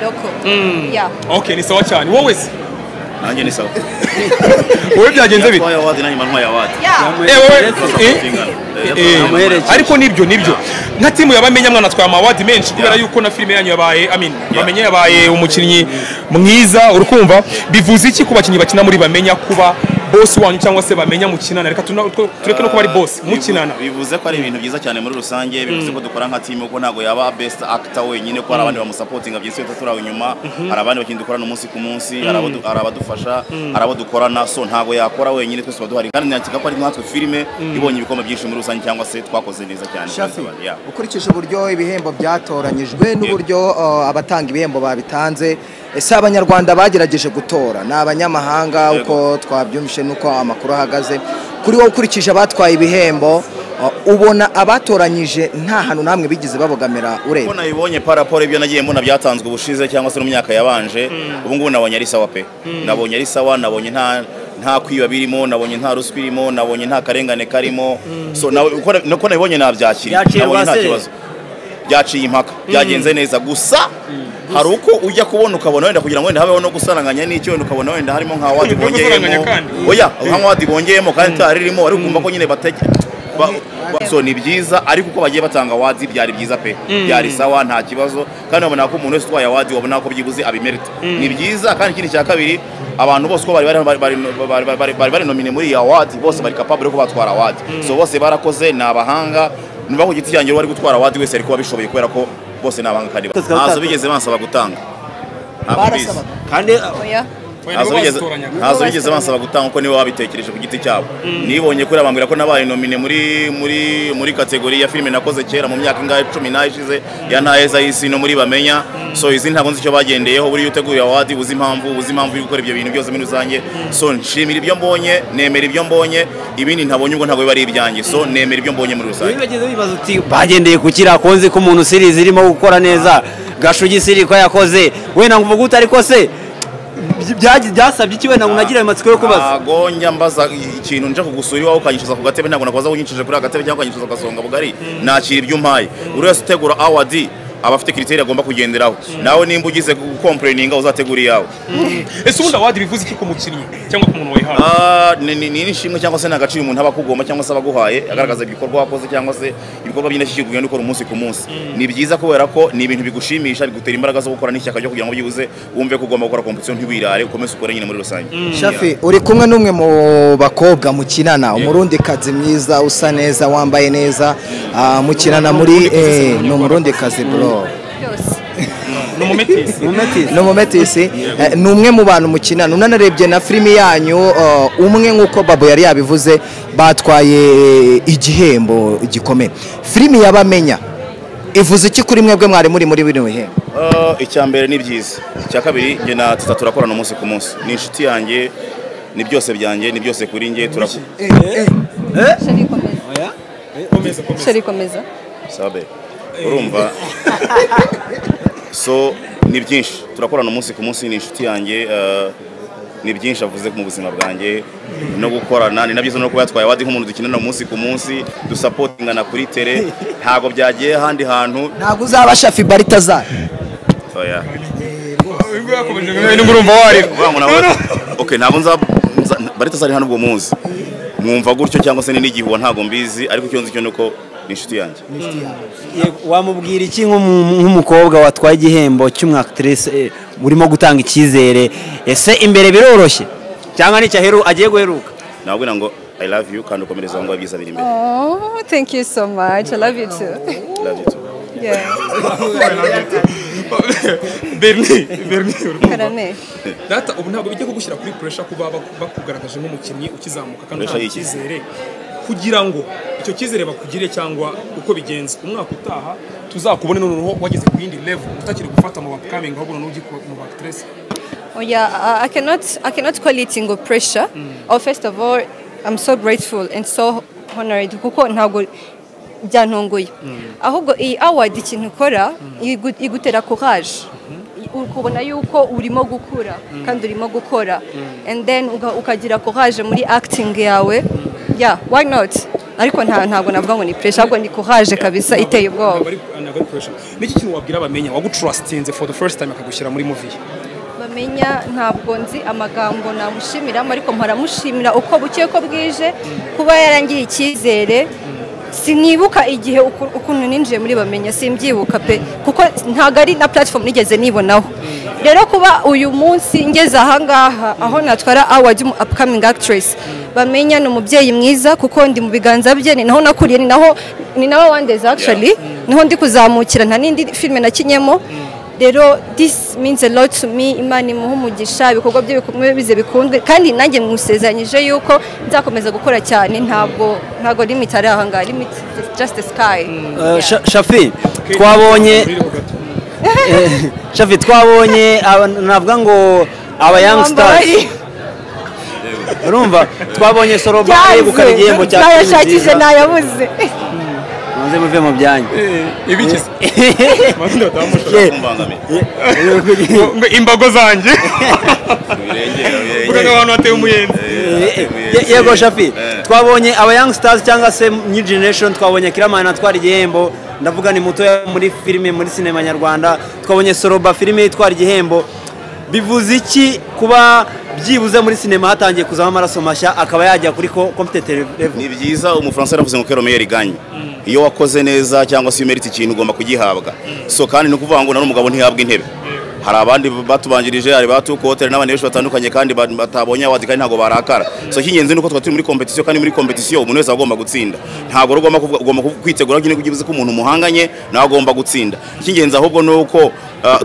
local. Yeah. Okay, ni sawa cyane. Wowe se? Nanjye ni sawa. Wowe byagenze bite? Yatwaye award, nanjye mba ntwaye award. Yeah. Wowe Amuherekeje. Ariko nibyo nka timu yabamenya mwana atwaye ama award menshi kubera yuko na filime yanyu yabaye, I mean, Bamenya yabaye umukinnyi mwiza. Urukumva bivuze iki ku bakinnyi bakina muri Bamenya kuba boss wanyu cyangwa se Bamenya mukinana? Reka tureke no kuba ari boss mukinana. Bivuze ko ari ibintu byiza cyane muri rusange. Bivuze ko dukora nka team, kuko ntabwo yaba best actor wenyine, ko hari abandi bamusupportinga byinshi turi aho inyuma, hari abandi bakinnyi dukorana umunsi ku munsi, hari abadufasha, hari abo dukorana. So ntabwo yakora wenyine, twese tuba duhari, kandi nakeka ko ari natwe filime ibonye ibikombe byinshi muri rusange cyangwa se twakoze neza cyane. Shafi, Yeah. ukurikije uburyo ibihembo byatoranyijwe n'uburyo abatanga ibihembo babitanze, ese Abanyarwanda bagerageje gutora ni abanyamahanga? Uko twabyumvishe n'uko amakuru ahagaze kuri wowe, ukurikije abatwaye ibihembo, ubona abatoranyije nta hantu namwe bigeze babogamira ureba? Uko nabibonye par rapport ibyo nagiye mbona byatanzwe ubushize cyangwa se no mu myaka yabanje, ubu ngubu nabonye ari sawa pe. Nabonye ari sawa, nabonye nta kwiba birimo, nabonye nta ruswa irimo, nabonye nta karengane karimo. So nawe uko nabibonye nabyakiriye. Byaciye Nabonye nta rwasere. kibazo, byaciye impaka, byagenze neza. Gusa hari uko ujya kubona ukabona wenda kugira ngo wenda habeho no gusaranganya n'icyo, wenda ukabona wenda harimo nka award No gusaranganya bongeyemo. kandi. Oya, nka award bongeyemo kandi itari irimo, ariko ukumva ko nyine bateke so ni byiza. Ariko uko bagiye batanga award byari byiza pe, byari sawa, nta kibazo. Kandi wabona ko umuntu wese utwaye award, wabona ko byibuze abimerita, ni byiza. Kandi ikindi cya kabiri, abantu bose uko bari nominé muri iyi award, bose bari capable yo kuba batwara award. So bose barakoze, ni abahanga. Numva ku giti cyanjye, uwari gutwara award wese ariko wabishoboye, kubera ko bose ni abahanga kandi ntazo bigeze bansaba gutanga. Ntabwo mbizi. Barasabaga. Kandi Oya. Oya, Ntazo nibo bigeze bazitoranyaga. Ntazo bigeze bansaba gutanga, kuko nibo babitekereje ku giti cyabo. Nibonye kuri bambwira ko nabaye nominé muri catégorie ya filime nakoze kera mu myaka ingahe 10 ishize ya Ntaheza y'isi no muri Bamenya. So izi ntabwo nzi icyo bagendeyeho. Buriya uteguye award uzi impamvu uri gukora ibyo bintu byose muri rusange. So nshimira ibyo mbonye, nemera ibyo mbonye, ibindi ntabonye ubwo ntabwo biba ari ibyanjye. So nemera ibyo mbonye muri rusange. Wibageze wibaza uti bagendeye ku kiriya konzi ko umuntu series irimo gukora neza, Gashugi series ko yakoze, wenda ngo uvuge uti ariko se byasabye iki? Wenda ngo unagire ayo matsiko yo kubaza. Ntago njya mbaza ikintu. Nje kugusura iwawe ukanyicaza ku gatebe, ntabwo nakubaza unyicije kuri aka gatebe cyangwa ukanyicaza ku gasonga bugari. Nakira ibyo umpaye. Buri wese utegura award aba afite critère agomba kugenderaho. Nawe nimba ugize gucomplaininga, uzategura iyawe. Ese ubundi award bivuze iki ku mukinnyi cyangwa ku muntu wayihawe? Ah, ni n'ishimwe cyangwa se ni agaciro umuntu aba akugomba cyangwa se aba aguhaye, agaragaza ibikorwa wakoze cyangwa se ibikorwa by'indashyikirwa ugenda ukora umunsi ku munsi. Ni byiza kubera ko ni ibintu bigushimisha, bigutera imbaraga zo gukora n'ishyaka ryo kugira ngo byibuze wumve ko ugomba gukora competition, ntiwirare, ukomeze ukore nyine muri rusange. Shafi, uri kumwe n'umwe mu bakobwa mukinana, Umurundikazi mwiza, usa neza, wambaye neza, mukinana muri ni Umurundikazi bro. Byose. Ni umumetisi. Umumetisi. Ni umumetisi. Ni umwe mu bantu mukinana. Unanarebye na filimi yanyu, umwe nk'uko Babo yari yabivuze, batwaye igihembo gikomeye. Filimi yabamenya ivuze iki kuri mwebwe mwari muri bino bihembo? Icya mbere ni byiza. Icya kabiri, njye na Teta turakorana umunsi ku munsi, ni inshuti yanjye, ni byose byanjye, ni byose kuri njye. Chéri, komeza. Oya. Komeza, komeza. Chéri, komeza. Sabe, urumva, so ni byinshi. Turakorana umunsi ku munsi, ni inshuti yanjye, ni byinshi avuze mu buzima bwanjye no gukorana. Ni na byiza no kuba yatwaye award nk'umuntu dukinana umunsi ku munsi, dusupportingana kuri terrain. Ntabwo byagiye ahandi hantu. Ntabwo uzaba Shafi Baritazari. Oya. Yakomeje ngo urumva warira. Uvuga ngo nawe okay, ntabwo nza Baritazari hano ubwo muzi mwumva gutyo cyangwa se ni n'igihuha, ntabwo mbizi. Ariko icyo nzi cyo nuko ni inshuti yanjye. Yego, wamubwira iki nk'umukobwa watwaye igihembo cy'umwactrice urimo gutanga icyizere? Ese imbere biroroshye cyangwa n'icyo agiye guheruka? Nababwira ngo "I love you" kandi ukomereza aho ngaho, ibyiza biri imbere. Oh, thank you so much. I love you too. Love you too. Yeah. Berni, Berni, urumva. Karame. Data, ubu ntabwo bijya kugushyira kuri pressure kuba bakugaragaje nk'umukinnyi ukizamuka kandi Pressure utanga y'iki? icyizere, kugira ngo icyo cyizere bakugire cyangwa uko bigenze umwaka utaha tuzakubone noneho wageze ku yindi level, utakiri gufata mu upcoming, ahubwo noneho ugiye mu actress? Oh yeah, I cannot call it ngo pressure. Oh, first of all, I'm so grateful and so honored kuko ntabwo byantunguye. Ahubwo iyi award ikintu ikora, igutera courage. Ukubona yuko urimo gukura kandi urimo gukora, and then ukagira courage muri acting yawe. Yeah, why not? Ariko ntabwo navuga ngo ni pressure, ahubwo ni courage kabisa iteye ubwoba. Ntabwo ari pressure. Niki kintu wabwira Bamenya wagutrustinze for the first time akagushyira muri movie? Bamenya ntabwo nzi amagambo namushimiramo, ariko mpora uko buke ko bwije kuba yarangiye icyizere. Sinibuka igihe ukuntu ninjiye muri Bamenya, simbyibuka pe, kuko ntabwo ari na platform nigeze nibonaho. Rero kuba uyu munsi ngeze ahangaha aho natwara award y'umu upcoming actress, Bamenya ni umubyeyi mwiza kuko ndi mu biganza bye, ni naho nakuriye, ni nawe wandeze actually, niho ndi kuzamukira, nta n'indi filime nakinyemo. Rero this means a lot to me. Imana imuhe umugisha, ibikorwa bye bikomeze bikundwe, kandi nanjye musezeranyije yuko nzakomeza gukora cyane. Ntabwo limit ari aha ngaha, limit is just the sky. Shafi, twabonye Shafi, twabonye navuga ngo aba young stars, urumva twabonye Soroba yegukana igihembo cya nayashakije nayabuze. Muze muve mu byanyu. Ibiki se? Imbago zanjye. Uvuga abantu bateye umuyenzi. Yego Shafi, twabonye aba young stars cyangwa se new generation, twabonye Kiramana atwara igihembo, ndavuga ni muto muri filime muri sinema nyarwanda, twabonye Soroba filime itwara igihembo. Bivuze iki kuba byibuze muri sinema hatangiye kuzamo amaraso mashya akaba yajya kuri competitive level? Ni byiza. Umufaransa yaravuze ngo que meilleur gagne. Iyo wakoze neza cyangwa se umerite ikintu ugomba kugihabwa. So kandi ni ukuvuga ngo nari umugabo ntihabwa intebe. Hari abandi batubanjirije, hari batukotere n'abandi benshi batandukanye kandi batabonye award, kandi ntabwo barakara. So icy'ingenzi nuko twari turi muri competition, kandi muri competition umuntu wese agomba gutsinda. Ntabwo ugomba kuvuga, ugomba kwitegura nyine kugibuze ko umuntu muhanganye nawe agomba gutsinda. Icy'ingenzi ahubwo nuko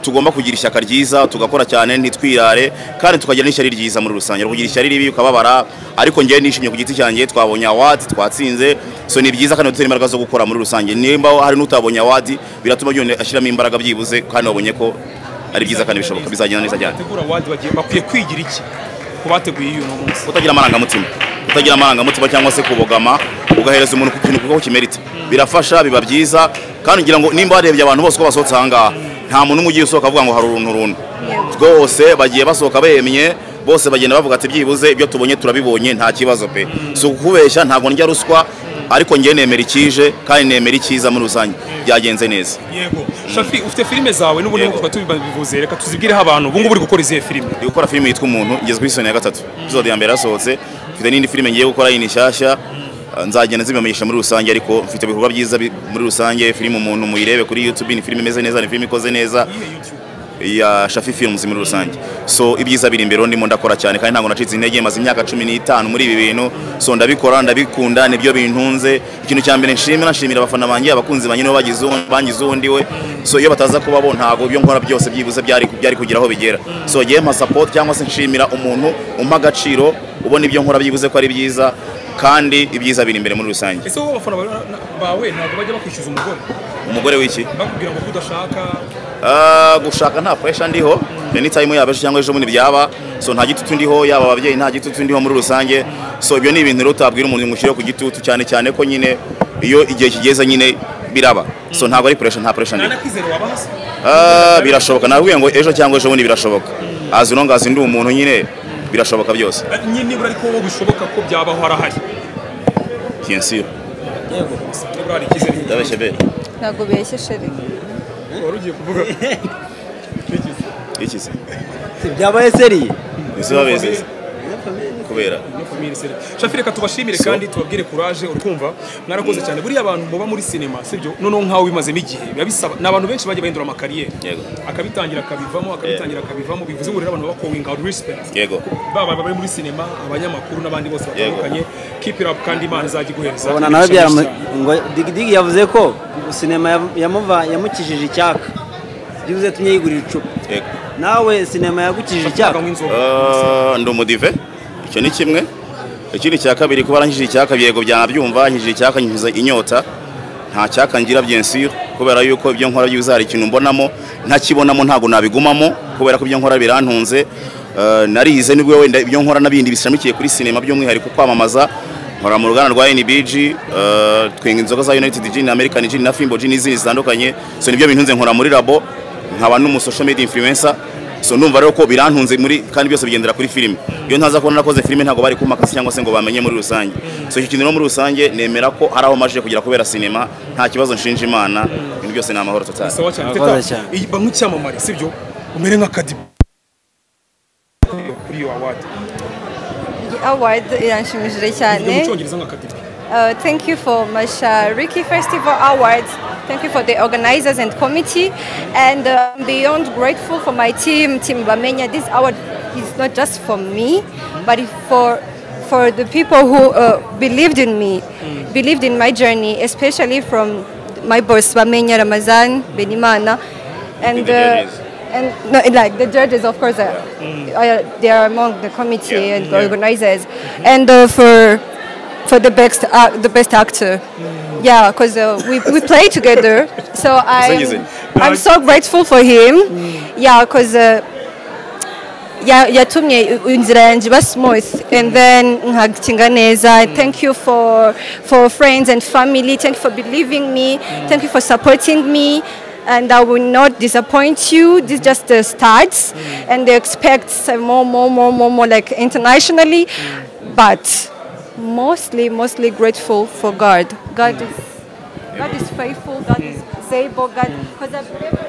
tugomba kugira ishyaka ryiza, tugakora cyane ntitwirare, kandi tukagira n'ishyari ryiza muri rusange. Kugira ishyari ribi ukababara, ariko ngewe nishimye ku giti cyanjye, twabonye award, twatsinze. So ni byiza kandi dutera imbaraga zo gukora muri rusange. Nimba hari n'utabonye award biratuma byone ashyiramo imbaraga byibuze, kandi wabonye ko ari byiza kandi bishoboka, bizagenda neza cyane. Bategura award bagiye bakwiye kwigira iki ku bateguye uyu munsi? Kutagira amarangamutima, kutagira amarangamutima cyangwa se kubogama, ugahereza umuntu ku kintu kuko kimerita, birafasha, biba byiza. Kandi ngira ngo nimba warebye abantu bose ko basohotse aha ngaha, nta muntu umwe ugiye usohoka avuga ngo hari uruntu runtu. Rwose bagiye basohoka bemye, bose bagenda bavuga ati byibuze ibyo tubonye turabibonye, nta kibazo pe. Si ukubeshya, ntabwo ndya ruswa, ariko ngewe nemera ikije kandi nemera icyiza muri rusange, byagenze neza. Yego Shafi, ufite filime zawe n'ubundi nk'uko tubivuze, reka tuzibwireho abantu. Ubu ngubu uri gukora izihe filime? Ndi gukora filime yitwa Umuntu, ngeze kuri season ya 3, episode ya mbere yasohotse. Mfite n'indi filime ngiye gukora yindi nshyashya, nzagenda nzibamenyesha muri rusange, ariko mfite ibikorwa byiza muri rusange. Filime Umuntu muyirebe kuri YouTube, ni filime imeze neza, ni filime ikoze neza ya Shafi Films muri rusange. So ibyiza biri imbere, ndimo ndakora cyane kandi ntabwo nacitse intege. Maze imyaka 15 muri ibi bintu, so ndabikora, ndabikunda, nibyo bintunze. Ikintu cya mbere nshimira abafana banjye, abakunzi banjye, nibo bangize uwo ndiwe. So iyo bataza kuba bo ntabwo ibyo nkora byose byibuze byari kugira aho bigera. So ngiye mpa support cyangwa se nshimira umuntu umpa agaciro, ubona ibyo nkora byibuze ko ari byiza, kandi ibyiza biri imbere muri rusange. Ese wowe abafana bawe ntabwo bajya bakwishyuza umugore? Umugore w'iki? Bakubwira ngo kudashaka. Gushaka nta pressure ndiho, anytime yaba ejo cyangwa ejo bundi byaba. So nta gitutu ndiho, yaba ababyeyi nta gitutu ndiho muri rusange. So ibyo ni ibintu rero utabwira umuntu ngo ushyire ku gitutu, cyane cyane ko nyine iyo igihe kigeze nyine biraba. So ntabwo ari pressure, nta pressure ndiho. Birashoboka, nabwiye ngo ejo cyangwa ejo bundi birashoboka. Azi no ngazi ndi umuntu nyine birashoboka byose. Nibura ariko wowe bishoboka ko byabaho harahari. Bien sûr. Yego. Nibura hari icyizere. Ndabeshye be. Ntabwo beshye chérie. Wari ugiye kuvuga iki se? Byabaye sérieux. Ese babeze kubera Shafi, reka tubashimire kandi tubabwire courage. Urukumva mwarakoze cyane. Buriya abantu muba muri cinema, sibyo? Noneho nkawe bimazemo igihe biba bisaba, ni abantu benshi bagiye bahindura amakariyeri, akabitangira akabivamo, akabitangira akabivamo. Bivuze ngo rero abantu bakowinga out respect. Yego. Baba bari muri cinema, abanyamakuru n'abandi bose batandukanye, keep it up, kandi Imana izajya iguhereza. Ubona nawe ngo Digidigi yavuze ko sinema yamukijije icyaka, byibuze tumye yigurira icupa. Yego. Nawe sinema yagukijije icyaka? Ndi umudive, icyo ni kimwe. Ikindi cya kabiri, kuba arangije icyaka, yego byanabyumva, nkijije icyaka nkiza inyota, nta cyaka ngira bien sûr, kubera yuko ibyo nkora byuza hari ikintu mbonamo, ntakibonamo ntago nabigumamo, kubera ko ibyo nkora birantunze. Narize nibwo wenda ibyo nkora nabindi bishamikiye kuri sinema, by'umwihariko kwamamaza. Nkora mu ruganda rwa NBG, twenga inzoga za United Gin, American Gin na Fimbo Gin n'izindi zitandukanye. So nibyo bintunze, nkora muri labo, nkaba n'umu social media influencer. So ndumva rero ko birantunze muri, kandi byose bigendera kuri filime. Iyo ntaza kubona nakoze filime, ntabwo bari kumpa akazi cyangwa se ngo bamenye muri rusange. So icyo kintu rero muri rusange nemera ko hari aho maje kugera kubera sinema, nta kibazo, nshinja Imana, ibintu byose ni amahoro total. Sawa cyane. Murakoze Teta, cyane. iyi bamwe icyamamare, sibyo, umere nka Kadibi kuri iyo award. Iyi award iranshimishije cyane. Bivuga mu Cyongereza nka Kadibi. Thank you for Mashariki Festival Awards. Thank you for the organizers and committee. And I'm beyond grateful for my team, Team Bamenya. This award is not just for me, but for the people who believed in me, believed in my journey, especially from my boss, Bamenya Ramazan Benimana. And, The judges. and no, like the judges, of course, they are among the committee and organizers. And for the best actor, yeah, because we play together. So I'm so grateful for him. Yeah, because yatumye inzira yanjye iba smooth and then nkakinga neza. Thank you for friends and family. Thank you for believing me. Thank you for supporting me, and I will not disappoint you. This just the starts, and they expect some more, more, more, more, more, like internationally, but mostly, mostly grateful for God. God is faithful. God is able. God, because I've never